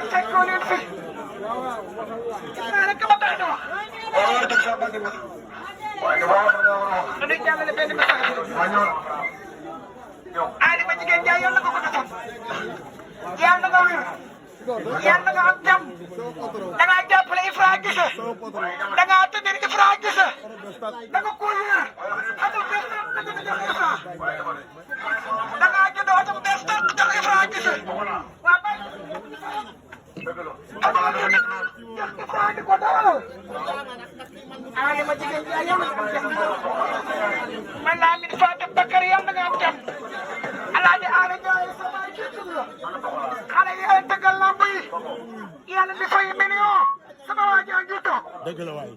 ànd fekkoo leen fi rek ma tax di wax dañuy jàllale benn message Adama jigéen jaay yàlla nga ko defal yàlla nga wér yàlla nga am jàmm da ngaa jàppale Ifra Guissé da ngaa tëddee Ifra Guissé da nga ko wér amul benn dëgg dëgg Ifra da ngaa jënd oto bu bees tàq jox Ifra Guissé waa bay Ifra di ko dalal Adama jigéen jaay yàlla nga am jàmm man laa min Fatou Bakar yàlla nga am jàmm Alaaji Aara Njaay sama kii la xale yi ay tëggal lamb yi yàlla di fay million sama waa jaa ngi toog dëgg la waay